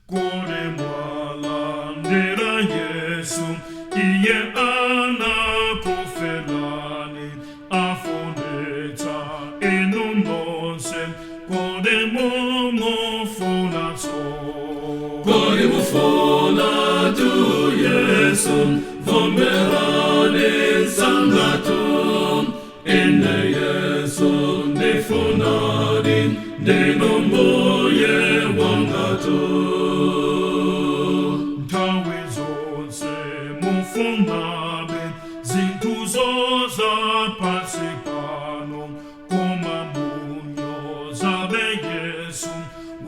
Kodi mwalandira Yesu, iye anakufelani, afunitsa inu nonse, kodi mumufunanso? Kodi mufuna tu Yesu, vomerani msangatu. Ine Yesu ndifunadi, ndinu Mbuye wangatu. Nthawi zonse mufunabe zinthu zapansi pano, koma munyozabe Yesu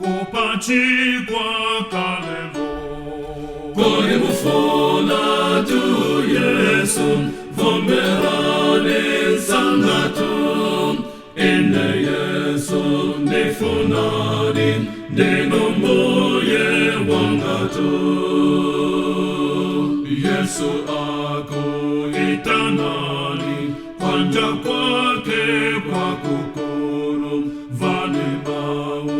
wopachikwa kalelo. Kodi mufuna tu Yesu, vomerani msangatu. Ine Yesu ndifunadi, ndinu Mbuye wangatu. Yesu akuitanani kwanja kwake kwakukulu, mvani mau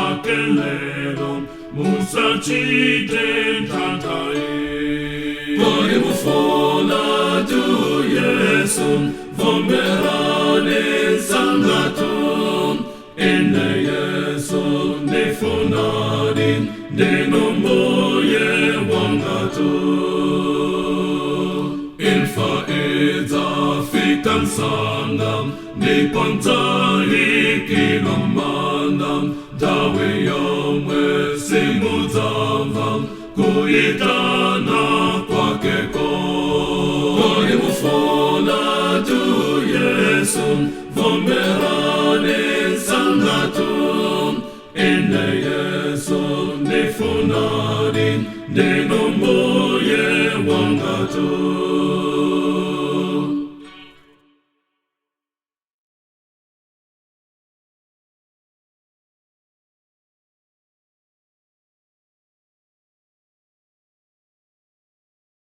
ake lero, musachite nthanthi. Kodi mufuna tu Yesu, vomerani msangatu. Ine Yesu ndifunadi, ndinu Mbuye wangatu. Imfa idzafika msanga, ndipo mdzayikidwa m'manda, nthawi yomwe simudzamva kuitana kwakeko. Kodi mufuna tu Yesu, vomerani msangatu. Ine Yesu ndifunadi, ndinu Mbuye wangatu.